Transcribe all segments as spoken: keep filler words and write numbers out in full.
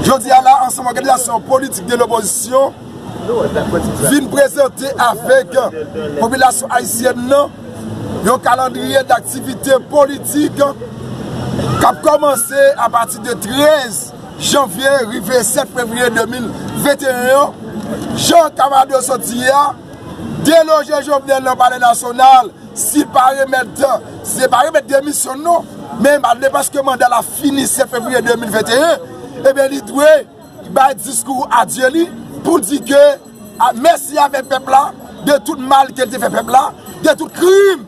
Jodi a la, ansanm òganizasyon politik de lopozisyon vin prezante avèk popilasyon ayisyèn nan yon kalandriye daktivite politik k ap kòmanse apati de trèz janvye rive sèt fevriye de mil venteyen an. Jan kamarad yo sot di a, deloje Jovenel nan Palè Nasyonal, si l pa remèt, si l pa remèt demisyon l non, men malgre paske manda l ap fini sèt fevriye de mil venteyen, ebyen li dwe bay diskou adye li pou l di ke a, mèsi avèk pèp la de tout mal ke l te fè pèp la, de tout krim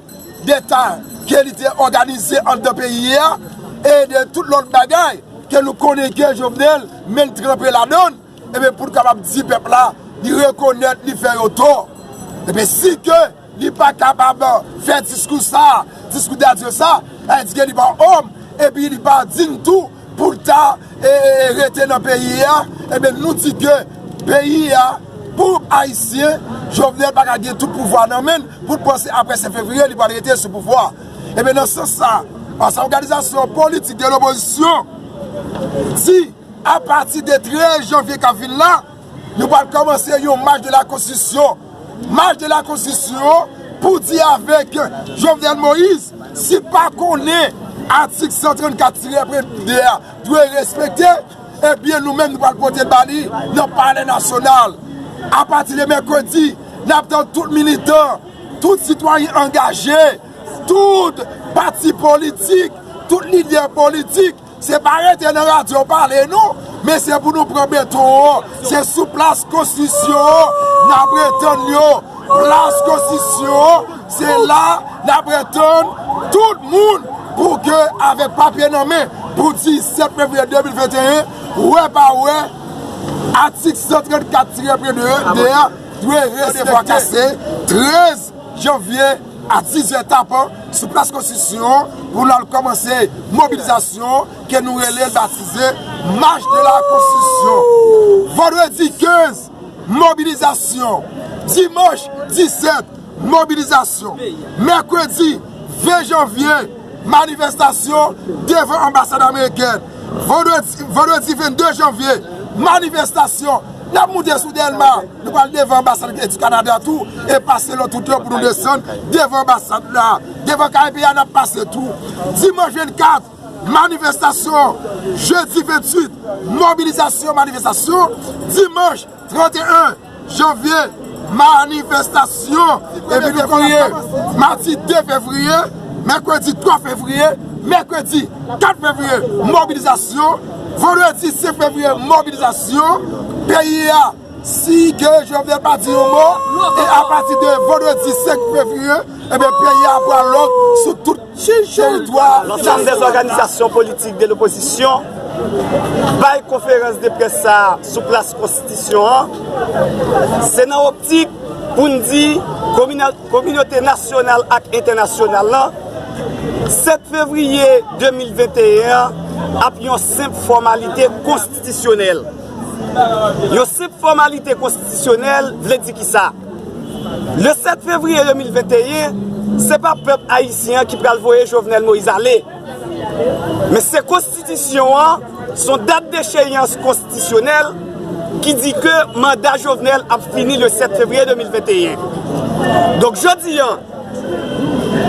deta ke li te òganize anndan peyi a, e de tout lòt bagay ke nou konnen ke Jovenel menm tranpe ladan l, ebyen pou l kapab di pèp la li rekonèt li fè yo tò. Ebyen si ke li pa kapab fè diskou sa, diskou dadye sa, sa vle di ke li pa òm, epi li pa diy tou pou l ta e, e, e, rete nan peyi a, ebyen nou di ke peyi a, pou ayisyen, Jovenel pa ka gen tout pouvwa nan men l, pou l panse apre sèt fevriye, li pral rete sou pouvwa. Ebyen nan sans sa, ansanm òganizasyon politik de lopozisyon di, apati de trèz janvye k ap vin la, nou pral kòmanse yon mach de la konstitisyon. Mach de la konstitisyon pou di avèk Jovenel Moïse, si l pa konnen atik san trannkat tirè de a dwe respekte, ebyen nou menm nou pral pote l ba li nan Palè Nasyonal. Apati de mèkredi, n ap tann tout militan, tout sitwayen angaje, tout pati politik, tout lidè politik, se pa rete nan radyo pale non, men se pou nou pran beton an. Se sou plas konstitisyon an n ap retann yo. Plas konstitisyon an, se la n ap retann tout moun pou ke avèk papye nan men pou di sèt fevriye de mil venteyen, wè pa wè, atik san trannkat tirè de a dwe respekte. Trèz janvye a dizè tapan sou plas konstitisyon an pou n al kòmanse mobilizasyon ke nou rele l batize mach de la konstitisyon. Vandredi kenz, mobilizasyon. Dimanch disèt, mobilizasyon. Mèkredi ven janvye, manifestasyon devan anbasad amerikèn. Vandredi, vandredi vennde janvye, manifestasyon. N ap moute sou Dèlma, nou pral devan anbasad di Kanada tou, e pase lòt wout yo pou nou desann devan anbasad la. Devan K P A n ap pase tou. Dimanch vennkat, manifestasyon. Jedi venntuit, mobilizasyon, manifestasyon. Dimanch tranteyen janvye, manifestasyon. Epi nou konnen madi de fevriye, mèkredi twa fevriye, mèkredi kat fevriye, mobilizasyon. Vandredi senk fevriye, mobilizasyon. Peyi a, si ke Jovenel pa di yon mo, e apati de vandredi senk fevriye, ebyen peyi a pral lòk sou tout teritwa. Lansanm dèzòganizasyon politik de lopozisyon bay konferans de près sa a sou plas konstitisyon an, se nan optik pou n di komina-, kominote nasyonal ak entènasyonal lan, sèt fevriye de mil venteyen an ap yon senp fòmalite konstitisyonèl. Yon senp fòmalite konstitisyonèl vle di kisa? Le sèt fevriye de mil venteyen, se pa pèp ayisyen an ki pral voye Jovenel Moïse ale. Men se konstitisyon an, se yon dat decheyans konstitisyonèl ki di ke manda Jovenel ap fini le sèt fevriye de mil venteyen. Donk, jodi a,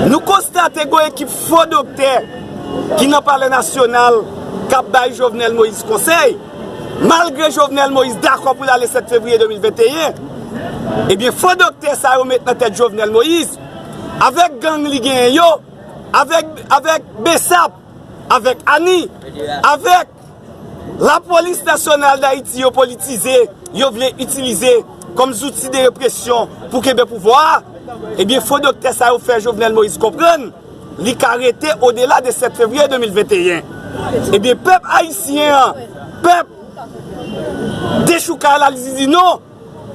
nou konstate gen yon ekip fo doktè ki nan Palè Nasyonal k ap bay Jovenel Moïse konsèy. Malgre Jovenel Moïse dakò pou l ale sèt fevriye de mil venteyen, ebyen, fo doktè sa yo met nan tèt Jovenel Moïse, avèk gang li genyen yo, avèk, avèk BSAP, avèk ANI, avèk Lapolis Nasyonal Dayiti yo politize, yo vle itilize kòm zouti de represyon pou kenbe pouvwa a, ebyen, fo doktè sa yo fè Jovenel Moïse konprann li ka rete odela de sèt fevriye de mil venteyen. Ebyen, pèp ayisyen an, pèp dechoukay la, li di non.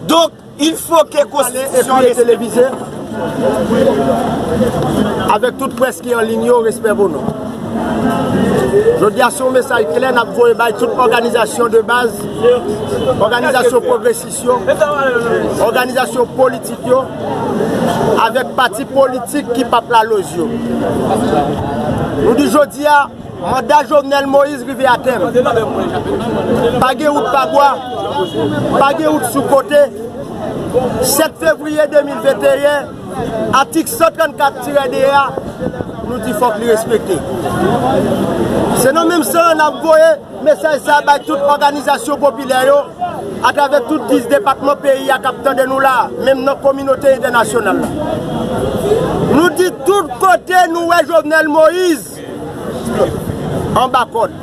Donk, il faut que konstitisyon an respekte. Avèk tout près ki an liy yo, respè pou nou. Jodi a, se yon mesaj klè n ap voye bay tout òganizasyon de baz, òganizasyon pwogresis yo, òganizasyon politik yo, avèk pati politik ki p ap laloz yo. Nou di jodi a, Manda Jovenel Moïse rive a tèm. Pa gen wout pa bwa, pa gen wout sou kote. Sèt fevriye de mil venteyen, atik san trannkat tirè de a, nou di fòk li respekte. Se nan menm sans n ap voye mesaj sa bay tout òganizasyon popilè yo, atravè tout dis depatman peyi a k ap tande nou la, menm nan kominote entènasyonal la. Nou di tout kote nou wè Jovenel Moïse anba kòd.